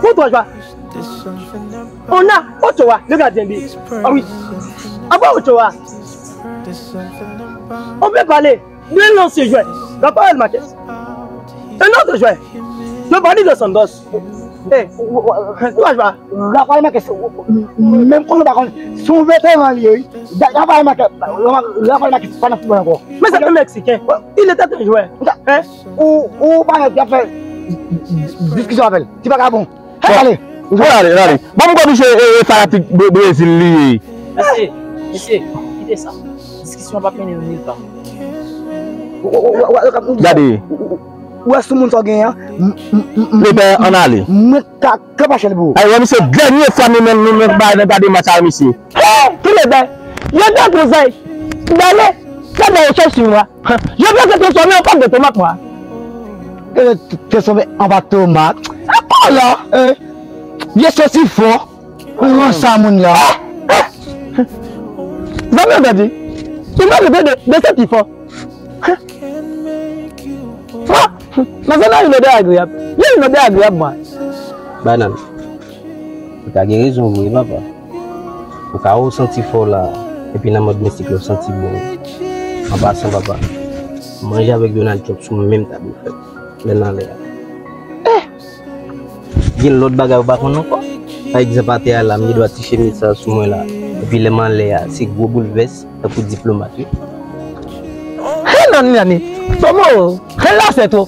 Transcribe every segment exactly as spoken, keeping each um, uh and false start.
Pour toi, je vois. On a Ochoa, le gardien de but. Ah oui. Avant Ochoa, on peut parler de l'ancien joueur, Rafael Marquez. Un autre joueur, Giovanni Dos Santos. Eh, toi, je vois. Rafael Marquez, menm konnen pa konnen, se yon veteran li ye, wi. Rafael Marquez, Rafael Marquez pa nan foutbòl ankò. Mais c'est un Mexicain. Il était un joueur. Hein? Ou, ou pa nèg ki ap fè diskisyon avè l. Ti vagabon. Hey, ale. Bon, ale, ale. Ban m konnen se, e, e fanatik Bre-, Brezil li ye. Mesye, mesye, kite sa. Diskisyon p ap mennen nou nil pa. Gade. Ou wè sou moun sa w genyen an? Lepè, ann ale. Mwen ka, ka pa chèl pou ou. Ay, wè, misye, dènye fwa nou nan, nou nan, nan gade match a misye. Hey, ki lepè? Yo te kouzay. Dale, fè de rechèch sou mwen. Je veux te transformer en pâte de tomate, moi. E, transformer en pâte tomate. Ankò la, e, vye soti fò. Pran sa moun la. Zanmi, ou tande? Ou mérite de, de soti fò. Ah! Nan zòn nan, yon odè agreyab. Yon odè agreyab, mwen. Banann. Ou ta gen rezon vre, papa. Ou ka wè w santi fò la, epi nan mòd mistik la, w santi bon. An pasan, papa, manje avèk Donald Trump sou menm tab yo fèt. Lè n anlè a. Eh! Gen lòt bagay ou pa konn ankò? Pa egzanp, atè a la, m gen dwa ti chemiz sa sou mwen la. Epi lè m anlè a, se gwo boul vès, tankou diplomat, wi. Hey, Nani, Nani! Somo! Hey, la, se to!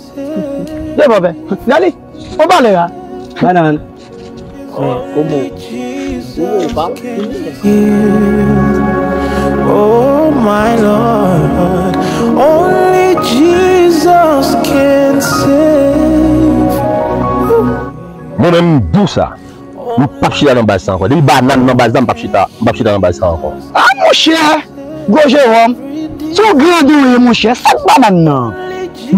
Devan, ben. Nani! Ou pale la. Banann. Men, komo? Komo ou pa fini? Oh my Lord, only Jesus can save. Mwen menm, m di w sa. M p ap chita nan baz sa ankò. Depi Banann nan baz la, m p ap chita, m p ap chita nan baz sa ankò. Ah, monchè! Gwo Jewòm, se yon grandon ye, monchè. Sa k Banann nan?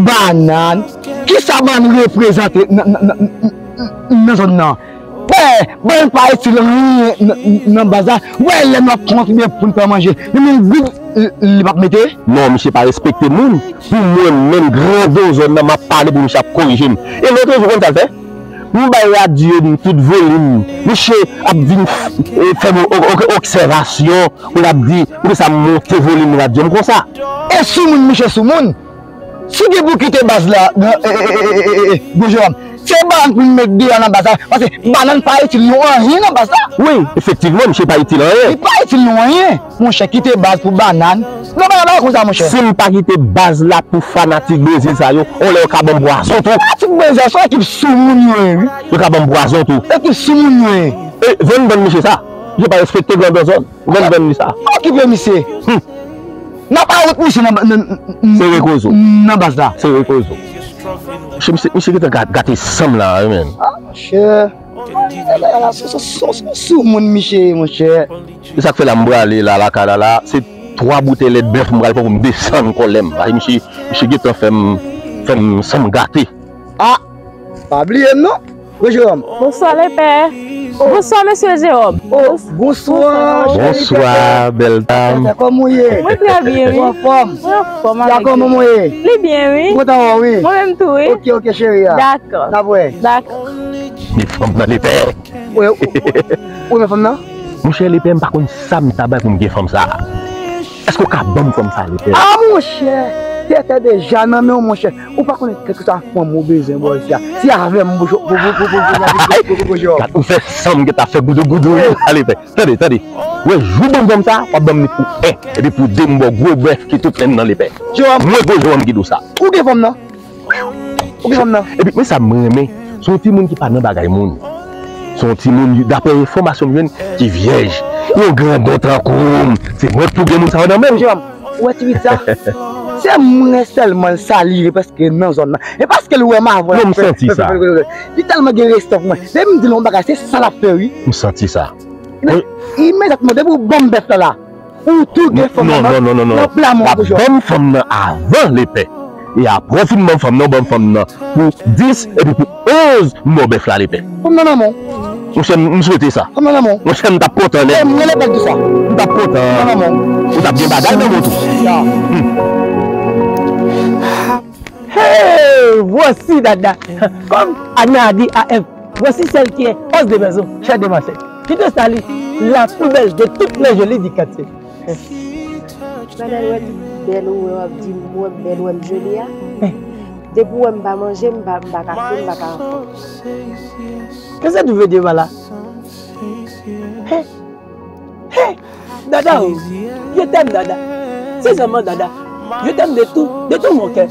Banann? Kisa Banann reprezante nan, nan, nan, nan, nan zòn nan? Wè, Banann pa itil anyen nan, nan, nan baz la. Wè, lè n ap kont oubyen pou n fè manje, li menm goud li, li p ap mete? Non, misye pa respekte moun. Pou mwen menm, grandon zòn nan, m ap pale pou misye ap korije m. E lòt jou, konn sa l fè? M bay radyo m tout volim. Misye ap vin f-, e, fè m o-, o-, o-, obsèvasyon, pou l ap di, poukisa m monte volim radyo m konsa? E soumoun, misye soumoun. Si gen pou kite baz la, e, e, gwo Jewòm, se Banann pou n met deyò nan baz la, paske Banann pa itil nou anyen nan baz la. Wi, efektivman, misye pa itil anyen. Li pa itil nou anyen. Monchè, kite baz pou Banann. Non, Banann pa konsa, monchè. Si m pa kite baz la pou fanatik Brezil sa yo, on lè yo ka ban m pwazon tou. Fanatik Brezil, se yon ekip soumoun yo ye, wi. Yo ka ban m pwazon tou. Ekip soumoun yo ye. E, vann, vann misye sa. Misye pa respekte grandon zòn. Vann, vann li sa. Okipe misye. Hmm. N ap awont misye nan, nan, nan, Se rekozo. Nan baz la. Se rekozo. Misye, misye, misye gentan ga-, gate san m la, wi, menn. Ah, monchè. Ala, ala, sou, sou, sou, sou, sou moun misye ye, monchè. Se sa k fè la m prale la, lakay la, la, se twa boutèy lèt bèf m pral pran pou m desann kòlè m. Ay, misye, misye gentan fè m, fè m san m gate. Ah, pa bliye m non, gwo Jewòm. Bonswa, lepè. Bonswa, mesye Jewòm. Oh, bonswa, cheri. Bonswa, bèl dam. Kòman w ye? Mwen trè byen, wi. Ou anfòm? Mwen anfòm avèk Bondye. Kòman w ye? Li byen, wi. Mwen kontan wè w, wi. Mwen menm tou, wi. Ok, ok, cheri a. Dakò. N ap wè. Dakò. Gen fanm nan lepè. Ou, ou, ou renmen fanm nan? Monchè, lepè, m pa konn sa m ta bay pou m gen fanm sa. Èske w ka ban m fanm sa, lepè? Ah, monchè, tètè deja nan men w, monchè. Ou pa konnen kèlkeswa fanm ou bezwen bò isi a. Si avè m pou, pou, pou. Gad, ou fè san m gentan fè goudougoudou, wi, lepè. Tande, tande. Wè, jou w ban m fanm sa, w ap ban m li pou en. Epi pou de, m ba w gwo bèf ki tou plen nan, lepè. Jewòm. Mwen gwo Jewòm ki di w sa. Ou gen fanm nan? Ou gen fanm nan? Epi, men sa m renmen, se yon timoun ki pa nan bagay moun. Se yon timoun, daprè enfòmasyon m jwenn, ki vyèj. Yon grandon tankou w, se mwen k pou gen moun sa yo nan men m. Jewòm, ou wè ti pitit sa? Se mwen sèlman l salire paske nan zòn nan. E paske l wè m avè l. Non, m santi sa. Li tèlman gen respè pou mwen. Depi m di l yon bagay, se sa l ap fè, wi. M santi sa. Men, imedyatman, depi w ban m bèf la, la, ou tou gen fanm nan, non, non, non, non, non, nan pla mwen. W ap ban m fanm nan avan, lepè. E apre w fin ban m fanm nan, w ban m fanm nan pou dis, epi pou onz, m ba w bèf la, lepè. Fanm nan nan men w. Monchè, m, m swete sa. Fanm nan nan men w. Monchè, m t ap kontan nèt. E mwen lepè di sa. M t ap kontan. Fanm nan nan men w. Ou t ap gen bagay nan men w tou. Ya. Hmm. Hey, voici Dada. Comme Anna a dit A F. Voici celle qui est hors de maison, chère demoiselle. Qui te salue, la plus belle de toutes les jolies du quartier. Madan, wè m bèl, ou wè w ap di m wè m bèl, wè m joli a. Depi w wè m pa manje, m pa, m pa ka fè, m pa ka anfòm. Qu'est-ce que tu veux dire par là? Hein? Hein? Dada, oh, je t'aime, Dada. Sincèrement, Dada, je t'aime de tout, de tout mon cœur,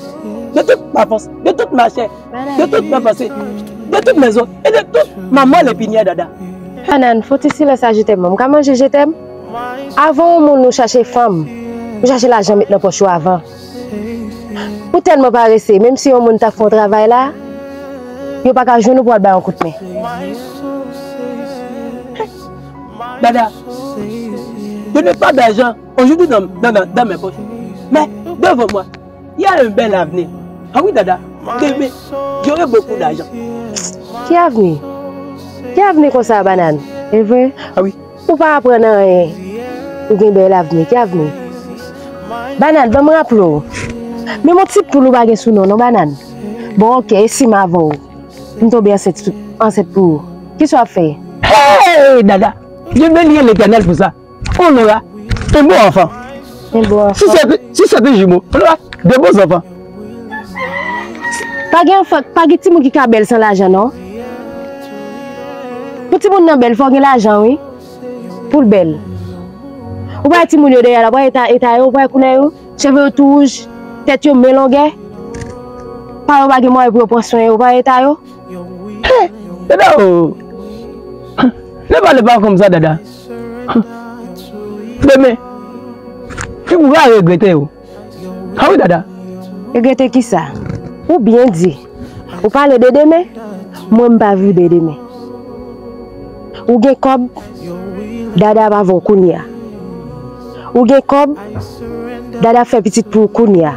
de toute ma force, de toute ma chair, de toute ma pensée, de toutes mes os et de toute ma moelle épinière, Dada. Banann, fò ti silans a je t'aime. M ka manje je t'aime? Avan yon moun ou chache fanm, ou chache lajan met nan pòch ou avan. Ou tèlman parese, menm si yon moun ta fè yon travay la, yo pa ka jwenn ou pou al bay yon kout men. Dada, je n'ai pas d'argent aujourd'hui dans, dans, dans, dans mes poches. Mais devant moi, il y a un bel avenir. Ah oui, Dada, demain, j'aurai beaucoup d'argent. Ki avni? Ki avni konsa, Banann? E vre? Ah oui. Ou pa aprann anyen. Ou gen bèl avni. Ki avni? Banann, ban m raple w. Menm yon ti poul ou pa gen sou non, non, Banann. Bon, oke, e si m avè w, m tonbe ansent, ansent pou ou? Kisa w ap fè? Hey, Dada! Je bénis l'Éternel pour ça. On aura un beau enfant. Un beau enfant. Si c'est, si c'est un jumeau, on aura de beaux enfants. Pa gen anfan, pa gen timoun ki ka bèl san lajan, non. Pou timoun nan bèl, fò gen lajan, wi. Pou l bèl. Ou pa wè timoun yo dèyè la, ou pa wè eta, eta yo, ou pa wè koulè yo, cheve yo tou wouj, tèt yo men longè. Pa yo pa gen mwayen pou yo pran swen yo, ou pa wè eta yo. Hey, Dada, oh. Ne parle pas comme ça, Dada. Demen, ou va regrete, oh. Ah oui, Dada. Regrete kisa? Ou byen di. Ou pale de demen, mwen m pa viv de demen. Ou gen kòb, Dada ap avè w kounye a. Ou gen kòb, Dada ap fè pitit pou ou kounye a.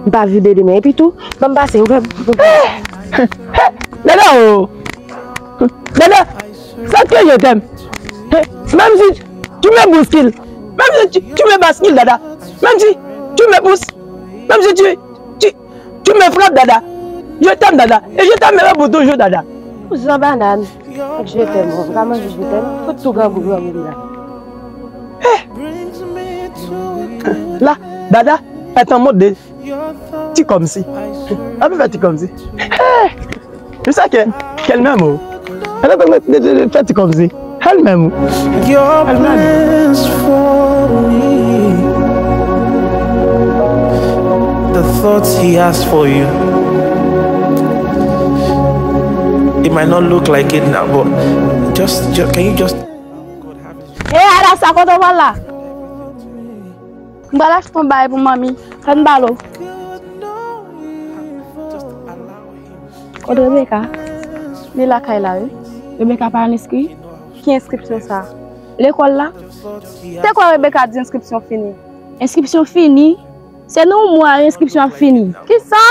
M pa viv de demen. Epi tou, ban m pase, ou fè. Dada, oh. Dada, ça que je t'aime. Même si tu me bouscules, même si tu, tu me bascules, Dada, même si tu me pousses, même si tu, tu, tu me frappes, Dada, je t'aime, Dada, et je t'aimerai pour toujours, Dada. Jan Banann, ak je t'aime, ou pa manje je t'aime, fout tou grangou, grangou la. La, Dada est en mode de ti kòmsi. Ann fè ti kòmsi. Hey! Je sais que, qu'elle m'aime, oh. Elle est en train de, de, de, de faire ti kòmsi. Elle m'aime, oh. Your plans for me, the thoughts he has for you. It might not look like it now, but just, just can you just. E Ada, sa kote w pral la? M pral achte yon bagay pou manmi. Fè m ba l. Kot Rebecca? Li lakay la, wi. Rebecca pa al enskri? Ki enskripsyon sa? Lekòl la? Te kwè Rebecca di enskripsyon fini? Enskripsyon fini? Se nan yon mwa enskripsyon ap fini. Kisa?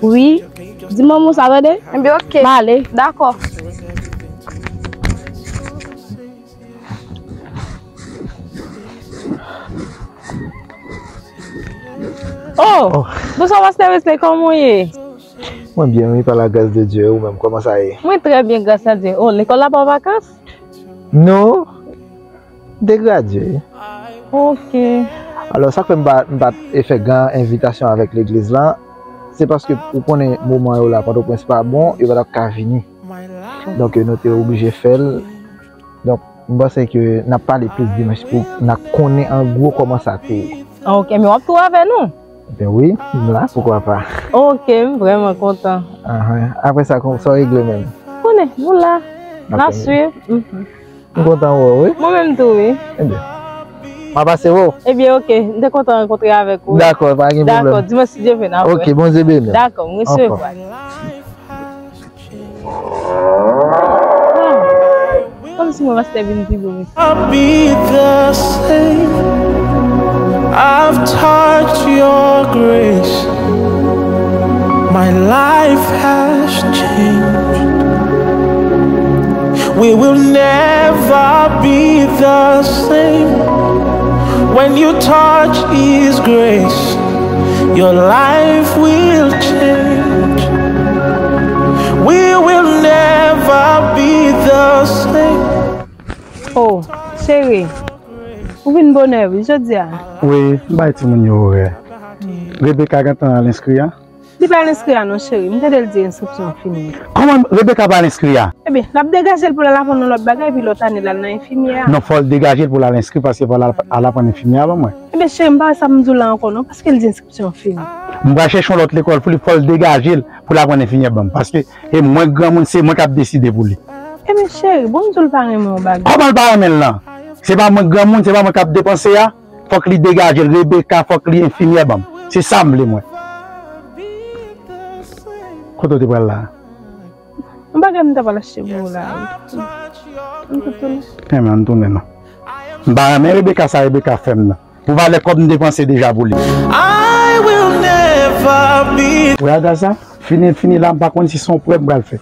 Wi. Di manman w sa, tande? Ebyen, oke. M ale. Dakò. Oh! Oh. Bonswa, Pastè Wesley, kòman w ye? Mwen byen, wi, pa la grâce de Dieu. Ou menm, kòman sa ye? Mwen trè byen, gras a Dye. Oh, lekòl la pa an vakans? Non. M te gradye. Ok. Alò, sa k fè m pa, m pa t fè gran envitasyon avèk legliz la, se paske ou konnen moman yo la, Pòtoprens pa bon, yo pa t ap ka vini. Donk, nou te oblije fè l. Donk, m panse ke n ap pale plis dimanch pou n a konnen an gwo kòman sa te ye. Ok, men w ap tou avè nou? Ben wi, m la, poukwa pa. Ok, m vrèman kontan. Ahan. Apre sa, kon, sa w regle menm? Konnen, nou la. N ap swiv. Mhm. M kontan wè w, wi. Mwen menm tou, wi. Ebyen, m a pase wè w. Ebyen, ok. M te kontan rankontre avèk ou. Dakò, pa gen pwoblèm. Dakò, dimanch, si Dye vle, n ap wè. Ok, Bondye beni w. Dakò, m resevwa. Ankò. Ah, kòmsi mwen, pastè vin pi bon, mesye. I'll be the same. I've touched your grace. My life has changed. We will never be the same. When you touch His grace, your life will change. We will never Oh, cheri, ou vin bonè wi jodi a. Wi, m bay timoun yo orè. Rebecca gentan al enskri a? Li pa al enskri a non, cheri. M tande l di enskripsyon an fini. Kòman Rebecca pa al enskri a? Ebyen, l ap degaje l pou l al aprann yon lòt bagay, epi lòt ane l al nan enfimyè a. Non, fò l degaje l pou l al enskri, paske fò l al, al aprann enfimyè a ban mwen. Ebyen, cheri, m pa wè sa m di w la ankò non, paske l di enskripsyon an fini. M pral chèche yon lòt lekòl pou li, fò l degaje l pou l aprann enfimyè ban m. Paske e mwen k granmoun, se mwen k ap deside pou li. Ebyen, cheri, bon, m di w l pa renmen yon bagay. Kòman l pa renmen l lan? Se pa mwen k granmoun, se pa mwen k ap depanse a. Fòk li degaje l, Rebecca, fòk li enfimyè ban m. Se sa m vle, mwen. Kote w te pral la? Yon bagay m ta pral achte pou ou la, wi. M tou tounen. Enben, ann tounen non. M pa renmen Rebecca sa Rebecca fè m nan. Pou valè kòb m depanse deja pou li. I will never be. Wè Adasa, fini, fini la, m pa konn si se yon prè m pral fè.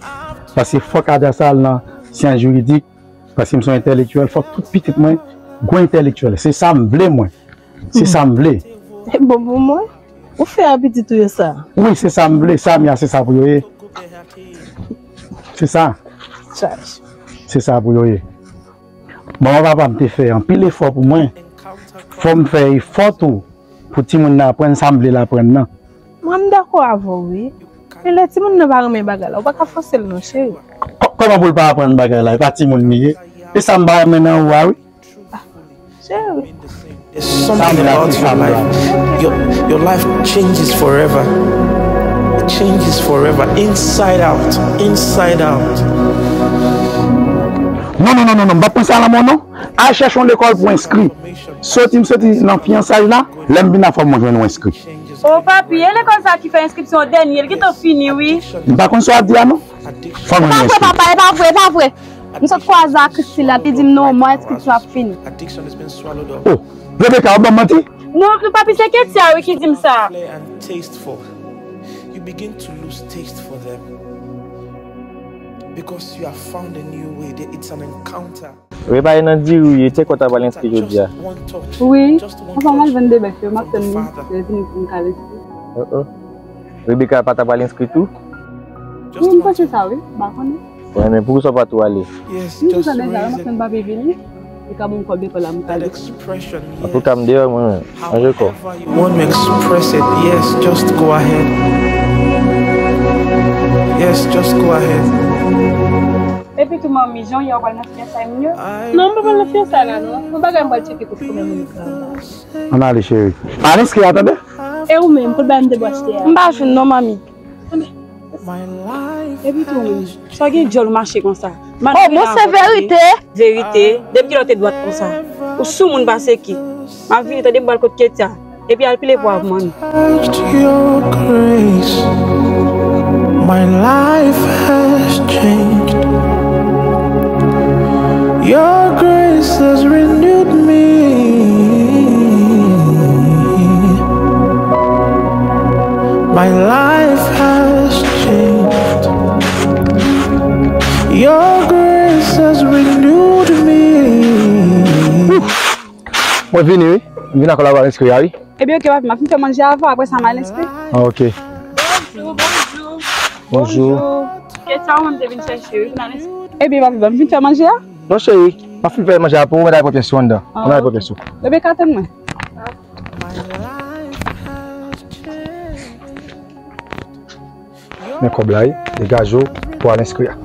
Paske fòk Adasa al nan syans jiridik, paske m se yon entèlektyèl, fòk tout pitit mwen gwo entèlektyèl. Se sa m vle, mwen. Se sa m vle. Se bon pou mwen. Ou fè a pitit ou yo sa? Wi, se sa m vle. Sa m ya, se sa pou yo ye. Se sa. Chaj. Se sa pou yo ye. Manman papa m te fè anpil efò pou mwen. Fò m fè efò tou pou timoun nan aprann sa m vle l aprann nan. Mwen, m dakò avè w, wi. Men lè timoun nan pa renmen bagay la, ou pa ka fòse l non, cheri. Kò-, kòman pou l pa aprann bagay la? E pa timoun li ye. E sa m pa renmen nan ou a, wi. Cheri. There's something about your life. Your, your life changes forever. It changes forever. Inside out. Inside out. Non, non, non, non, non. M p ap pran sa nan men w, non. Al chèche yon lekòl pou enskri. Soti, m soti nan fiyansaj la. Lè m vin la, fò mwen jwenn ou enskri. O papi, e lekòl sa ki fè enskripsyon an dènye, li gentan fini, wi. M pa konn sa w ap di a, non. Fò mwen enskri. E pa vre, papa, e pa vre, e pa vre. M sot kwaze ak Christine la, te di m non, mwa enskripsyon ap fini. Oh, Rebecca, w ap ban m manti? Non, papi, se Ketia, wi, ki di m sa. You begin to lose taste for them because you have found a new way. It's an encounter. Repa e nan diri w ye, te kontan pral enskri jodi a. Wi, anvan m al vann de bèf yo, m ap tann li, lè vini pou m ka al enskri. Oh, oh. Rebecca pa ta pral enskri tou? Wi, m panse sa wi, m pa konnen. Wi, men poukisa w pa tou ale? M di sa deja, m ap tann papi vini, li ka ban m kòb lekòl la, m ka al enskri. Antouka, m deyò mwen menm. Manje kò. You want to express it, yes, just go ahead. Yes, just go ahead. Epi tou manmi, jan w ye, w pral nan fiyansay moun yo? Non, m pa pral nan fiyansay la non. Yon bagay m pral tcheke pou kòman moun yo travay. Ann ale cheri. Al enskri a tande. E ou menm, kote bagay m te dwe achte a? M pa jwenn non manmi. Epi tou ou menm, sa w gen djòl ou mache konsa? Oh, bon, se verite. Verite, depi kilè w te dwat konsa? Ou sou moun pase ki? M ap vini tande m pral kot Ketia. Epi al pile pwa pou manmi. Your grace, my life has changed. Your grace has renewed me. My life has changed. Your grace has renewed me. Mwen vini wi. M vin ak kolabò enskri a wi. Ebyen, oke, papi, m ap fin fè manje avan, apre sa, m al enskri. Ah, oke. Bonjou, bonjou. Bonjou. Kèt sa ou menm te vin chèche, wi, pou n al enskri. Ebyen, papi, ban m fin fè manje a? Non, cheri, m ap fin fè manje a pou ou, mwen al pran pyès ou anndan. Ah, mwen al pran pyès ou. Rebecca, tann mwen. Men kòb la wi, degaje w pou al enskri a.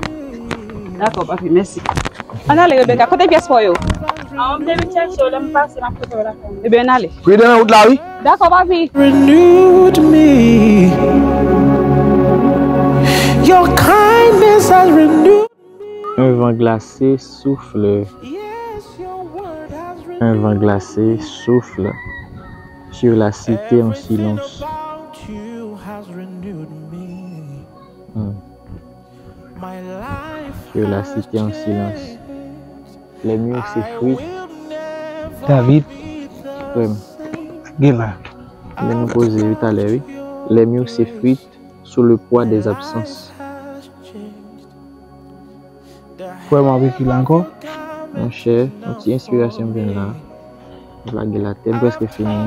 Dakò, papi, mèsi. Ann ale, Rebecca, kote pyès pa w yo? Ah, m te vin chèche w, lè m pase, m ap pote w lakay mwen. Ebyen, ann ale. Pridan nan wout la, wi. Dakò, papi. Renewed me. Your kindness has renewed. Un vent glacé souffle. Un vent glacé souffle sur la cité en silence. Hmm. Sur la cité en silence. Les murs s'effritent. David. Frè m. Gen la. Lè nou koze wi talè wi. Les murs s'effritent sous le poids des absences. Frè m ap ekri la ankò. Monchè, yon ti enspirasyon m jwenn la. M lage l atè, m prèske fini.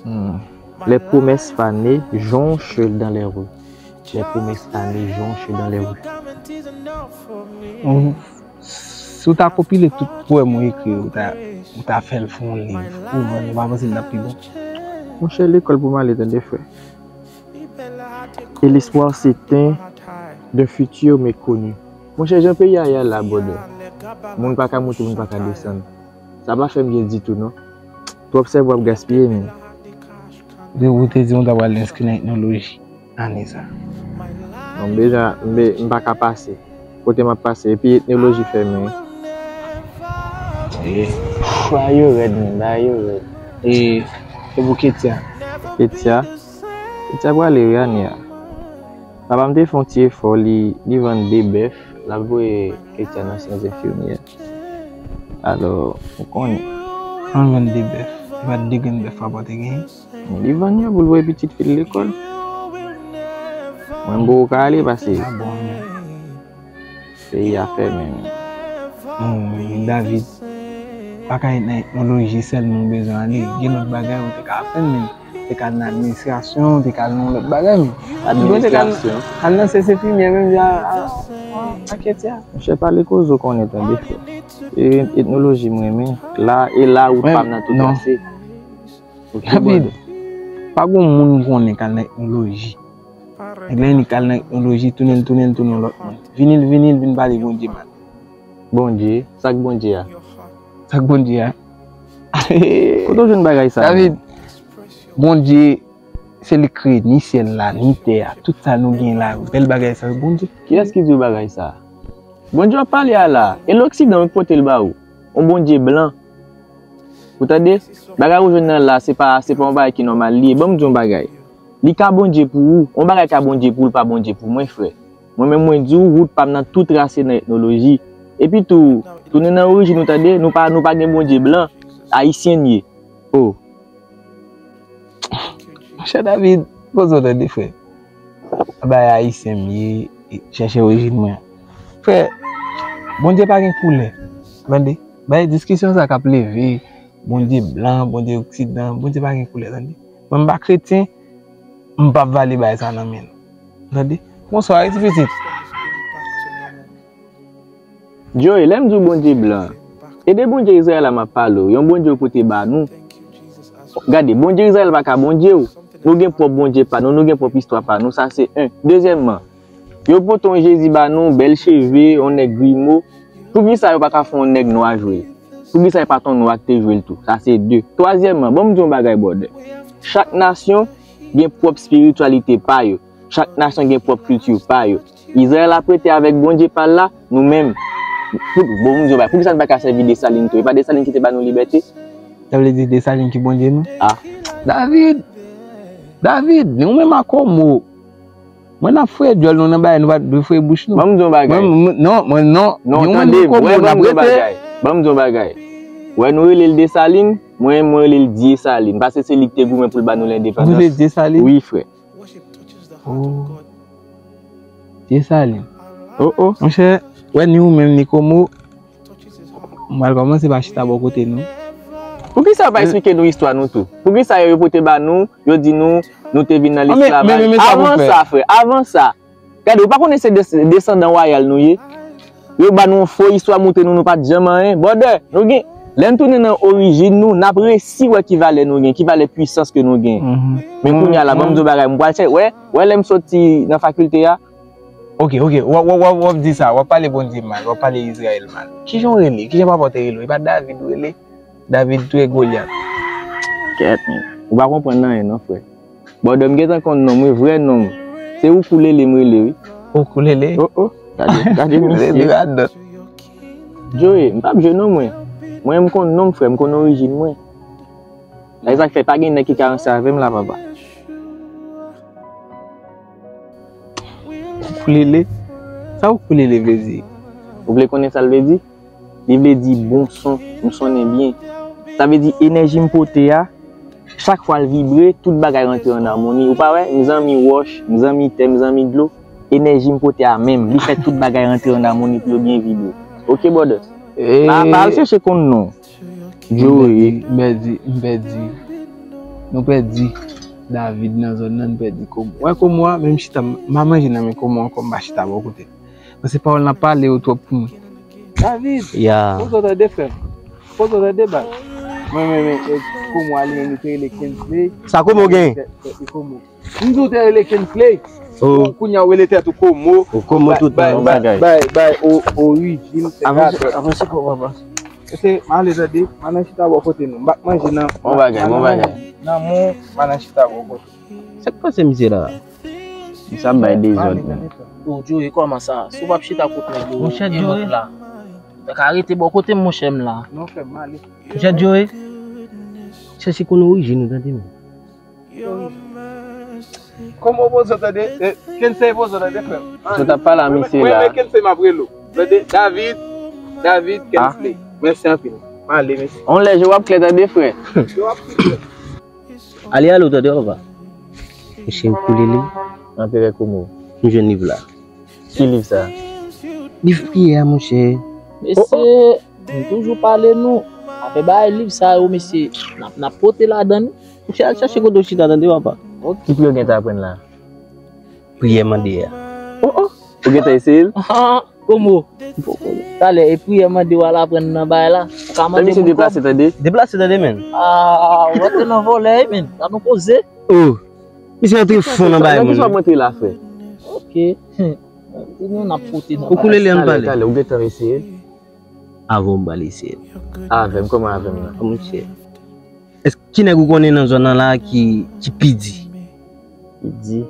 Hmm. Les promesses fanées jonchent dans les rues. Les promesses fanées jonchent dans les rues. Mhm. Si w ta konpile tout powèm ou ekri yo, ou ta, ou ta fè l fè yon liv, ou vann, ou pa panse l t ap pi bon? Monchè, lekòl pou m ale, tande, frè. Et l'espoir s'éteint d'un futur méconnu. Monchè, jan peyi a ye a la, brother, moun pa ka monte, moun pa ka desann. Sa pa fè m byen ditou, non. Twòp sèvo ap gaspiye, men. Depi ou te di w ta pral enskri nan etnoloji ane sa. Bon, deja, m be-, m pa ka pase. Kote m ap pase? Epi etnoloji fèmen. E, bagay yo rèd, men, bagay yo rèd. E, e pou Ketia? Ketia? Ketia prale wi ane a. Papa m te fè yon ti efò, li, li vann de bèf, l ap voye Ketia nan Sent Enfimyè. Alò, ou konnen. An vann de bèf. E pa de grenn bèf papa w te genyen? Li vann yo pou l voye pitit fi l lekòl. Mwen m poko ka ale pase. Ah bon, men. Peyi a fèmen, men. Bon, men David, pa ka nan etnoloji sèlman ou bezwen ale. Gen lòt bagay ou te ka aprann, men. Ou te ka al nan administrasyon, ou te ka al nan lòt bagay, men. Ou te ka al, administrasyon, al nan Sent Enfimyè, menm jan a, a, a Ketia. Monchè, pale koze w konnen, tande, frè. E etnoloji m renmen. La, e la wout pa m nan tou trase. David, pa gon moun m konnen k al nan etnoloji. Nèg la inik al nan etnoloji, tounen l, tounen l, tounen yon lòt moun. Vini l, vini l, vin pale Bondye mal. Bondye? Sa k Bondye a? Sa k Bondye a? Kote w jwenn bagay sa a? David, Bondye, se li k kreye ni syèl la, ni tè a. Tout sa nou gen la, bèl bagay sa yo, Bondye. Kiyès ki di w bagay sa a? Bondye w ap pale a la, e loksidan wi k pote l ba ou. Yon Bondye blan. Ou tande? Bagay ou jwenn nan la, se pa, se pa yon bagay ki nòmal li ye. Ban m di w yon bagay. Li ka Bondye pou ou. Yon bagay ka Bondye pou ou, li pa Bondye pou mwen, frè. Mwen menm, mwen di w, wout pa m nan tou trase nan etnoloji. Epi tou, tounen nan orijin nou, tande? Nou pa, nou pa gen Bondye blan. Ayisyen n ye. Oh. Monchè David, poze w tande, frè. Bagay ayisyen m ye, e, chèche orijin mwen. Frè, Bondye pa gen koulè. Tande? Bay diskisyon sa k ap leve, Bondye blan, Bondye oksidan, Bondye pa gen koulè, tande? Mwen m pa kretyen, m p ap vale bagay sa nan men nou. Tande? Bonswa, wi, ti pitit. Joey, lè m di w Bondye blan, e de Bondye Izrayèl la m ap pale w, yon Bondye yo pote ba nou. Gade, Bondye Izrayèl pa ka Bondye w. Nou gen pwòp Bondye pa nou, nou gen pwòp istwa pa nou, sa se en. Dezyèmman, yo pote yon Jezi ba nou, bèl cheve, yon nèg grimo. Poukisa yo pa ka fè yon nèg nwa jwe l? Poukisa e pa t yon nwa ki te jwe l tou? Sa se de. Twazyèmman, ban m di w yon bagay, brother. Chak nasyon gen pwòp espirityalite pa yo. Chak nasyon gen pwòp kilti pa yo. Izrayèl ap rete avèk Bondye pa l la, nou menm. Pou, bon, m di w bagay, poukisa n pa ka sèvi Desalin tou? E pa Desalin ki te ba nou libète? Sa vle di Desalin ki Bondye nou? Ah. David! David, ou menm ak Komo. Mwen n ap fouye dyòl nou nan bagay, nou pa dwe fouye bouch nou. Ban m di w bagay. Mwen, mwen, non, mwen, non. Non, tande, wè, ban m di w bagay. Ban m di w bagay. Wè, nou rele l Desalin, mwen, mwen rele l Dyesalin. Paske se li ki te goumen pou l ba nou lendepandans. Ou rele Dyesalin? Wi, frè. Oh. Dyesalin. Oh, oh. Monchè, wè, ni ou menm, ni Komo, m pral kòmanse pa chita bò kote nou. Poukisa yo pa eksplike nou istwa nou tou? Poukisa yo, yo pote ba nou, yo di nou, nou te vin nan lesklavaj? Avan sa, frè, avan sa. Gade, ou pa konnen se des-, desandan wayal nou ye? Yo ba nou yon fo istwa, montre nou nou pa t janm anyen. Brother, nou gen, lè n tounen nan orijin nou, n ap resi wè ki valè nou gen, ki valè pwisans ke nou gen. Men kounye a la, ban m di w bagay, m pral chèche, wè, wè lè m soti nan fakilte a. Ok, ok, w ap, w ap, w ap, w ap di sa, w ap pale Bondye mal, w ap pale Izrayèl mal. Kijan w rele? Kijan papa w te rele w? E pa David w rele? David touye Golyat. Kèt, men. Ou pa konprann anyen non, frè. Brother, m gentan konn non m wi, vrè non m. Se Ukulele m rele wi. Ukulele? Oh, oh. Gade, gade misye. Joey, m p ap jwe non mwen. Mwen, m konn non m, frè, m konn orijin mwen. E sa k fè pa gen nèg ki ka ranse avè m la, papa. Ukulele? Sa ukulele vle di? Ou vle konnen sa l vle di? Li vle di bon son, m sonnen byen. Sa vle di enèji m pote a, chak fwa l vibre, tout bagay rantre an amoni. Ou pa wè, m zanmi wòch, m zanmi tè, m zanmi dlo. Enèji m pote a menm, li fè tout bagay rantre an amoni pou yo byen vibre. Ok, brother? Pa, pa al chèche konn non. Joey. M pèdi, m pèdi. Nou pèdi David nan zòn nan, nou pèdi Komo. Wè Komo a, menm chita, m pa manje nan men Komo ankò, m pa chita bò kote l. Paske pawòl n ap pale yo twòp pou mwen. David, ya. Poze w tande, frè m. Poze w tande, baz. Mwen, mwen, mwen, e, Komo a li menm, li te rele Kensley. Sa Komo gen? E, e, e Komo. M di w te rele Kensley. Oh. Kounye a w rele tèt ou Komo. Oh, Komo tout bay, bagay. Bay, bay, o, orijin, se avanse, avanse, papa. Se, m ale tande, m al nan chita bò kote nou. M pa k manje nan, bon bagay, bon bagay. Nan moun, m al nan chita bò kote. Sa k pase misye la? Misye ap bay dezòd, men. Oh, Joey, kòman sa? Si w p ap chita kot nèg yo, monchè Joey, la. Ou ta ka rete bò kote m, monchè, m la. Non, frè m, m ale. Monchè Joey, chèche konn orijin ou, tande, men. Kòman w poze w tande? Eh, Kensley poze w tande, frè m. Si w t ap pale a misye la. Mwen, mwen, Kensley m ap rele w. Tande, David, David, Kensley. Mèsi anpil. M ale, mèsi. On lè je w ap klè, tande, frè. Je w ap klè. Ale, ale, w tande, papa. Mesye, m koule li. Anperè Komo. M jwenn liv la. Ki liv sa? Liv priyè a, monchè. Mesye, nou toujou pale nou. Afè bay liv sa yo, mesye, n ap, n ap pote ladan l. Monchè, al chache kote w chita, tande, papa. Ki priyè w gentan aprann la? Priyè mande a. Oh, oh. Ou gentan eseye l? Komo? Talè, e priyè mande w al aprann nan bay la. Ou ka mande moun kòb. Deplase, tande. Deplase, tande, men. Ah, ou antre nan vòlè, men. Sa nou koze. Oh. Misye antre fon nan bay moun. Nan kisa w ap antre la, frè? Ok. Ou koule li, ann pale. Talè, talè, ou gentan eseye? Avè w m pral eseye. Avè m, kòman avè m nan? Monchè. Èske ki nèg ou konnen nan zòn nan la ki, ki pi di? Pi di?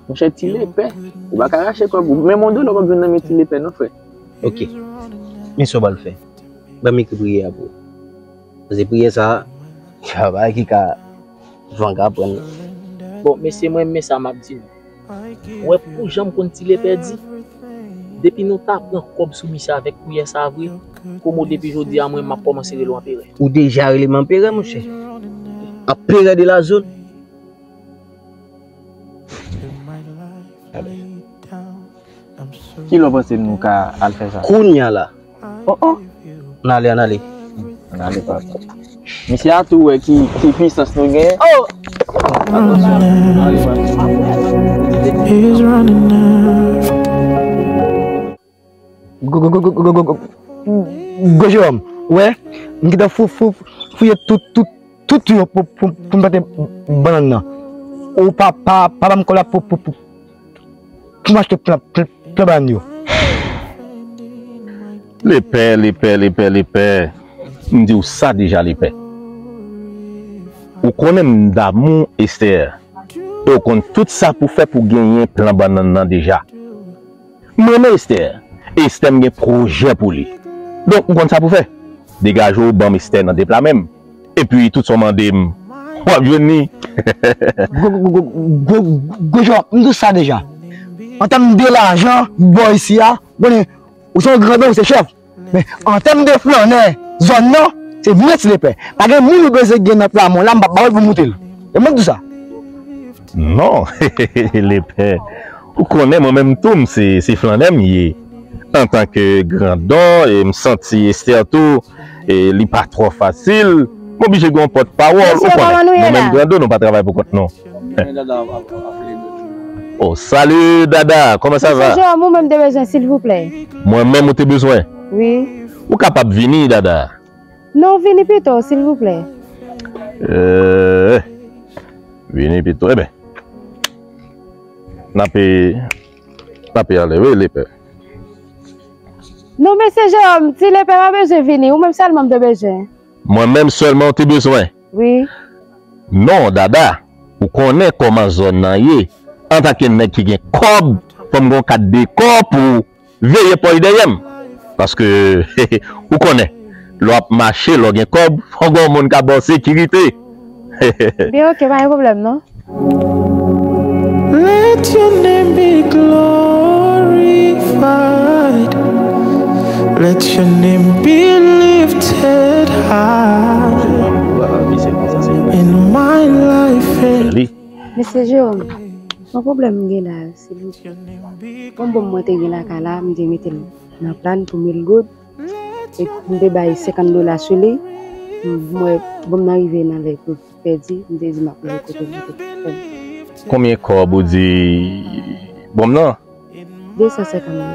Monchè, Ti Lepè. Ou pa ka rache kòb ou. Men yon dola w p ap jwenn nan men Ti Lepè non, frè. Ok. Men sa w pral fè. Ban m ekri priyè a pou ou. Paske priyè sa a, se yon bagay ki ka, van ka pran. Bon, mesye, mwen, men sa m ap di nou. Ou wè pou jan m konn Ti Lepè di, depi nou ta pran kòb sou misye avèk priyè sa vre, Komo, depi jodi a, mwen, m ap kòmanse rele w anperè. Ou deja rele m anperè, monchè. Anperè de la zòn. Ki lè w panse nou ka al fè sa? Kounye a la. Oh, oh. Ann ale, ann ale. Ann ale, papa. Misye a tou wè ki, ki pwisans nou gen. Oh! Is running out. Gwo, gwo, gwo, gwo, gwo, gwo, gwo, gwo Jewòm, ou wè, m gentan fou, fou, fouye tout, tout, tout yo pou, pou, pou m plante bannann nan. Ou pa, pa, pa ban m kòb la pou, pou, pou, pou m achte plan, plan, plan bannann yo. Lepè, Lepè, Lepè, Lepè. M di w sa deja, Lepè. Ou konnen m damou Esther. E w konn tout sa pou fè pou genyen plan bannann nan deja. M renmen Esther. Esther, m gen pwojè pou li. Donk, ou konn sa pou fè. Degaje w, ban m Esther nan de pla men m. Epi, tout sa w mande m, w ap jwenn li. Gwo, gwo, gwo, gwo, gwo Jewòm, m di w sa deja. An tèm de lajan, bò isi a, ou konnen, ou se yon grandon, ou se chèf. Men, an tèm de flannè zòn nan, se mwen Ti Lepè. Pa gen moun ou bezwen gen nan pla mwen la, m p ap ba w l pou moute l. E mwen k di w sa. Non, Lepè. Ou konnen mwen menm tou, m se, se flannè m ye. Antanke grandon, e m santi Esther tou, e li pa twò fasil. M oblije gen yon pòtpawòl, ou konnen. Nou menm grandon, nou pa travay pou kont nou. Oh, salut, Dada. Comment ça va? Mesye Jewòm, ou menm te bezwen, silvouplè. Mwen menm ou te bezwen? Wi. Ou kapab vini, Dada. Non, vini pito, silvouplè. Eh, vini pito. Eben, n ape, n ape ale, wi, Lepè. Non, mesye Jewòm, Ti Lepè pa bezwen vini, ou menm sèlman m te bezwen. Mwen menm sèlman ou te bezwen? Wi. Non, Dada, ou konnen kòman zòn nan ye. Antanke nèg ki gen kòb, fò m gen yon kat dekò pou veye pòch dèyè m. Paske, ou konnen, lè w ap mache, lè w gen kòb, fò w gen yon moun k ap ba w sekirite. Byen, ok, pa gen pwoblèm, non. Let your name be glorified. Let your name be lifted high in my life. Mesye Jewòm, yon pwoblèm m gen la, silvouplè. Yon bon mwen te gen lakay la, m te mete l nan plan pou mil goud. E m te bay senkant dola sou li. M wè bon m nan rive nan lè pou pèdi, m te di m ap leve kote m te fè l. Konbyen kòb ou di bon m nan? De san senkant mil.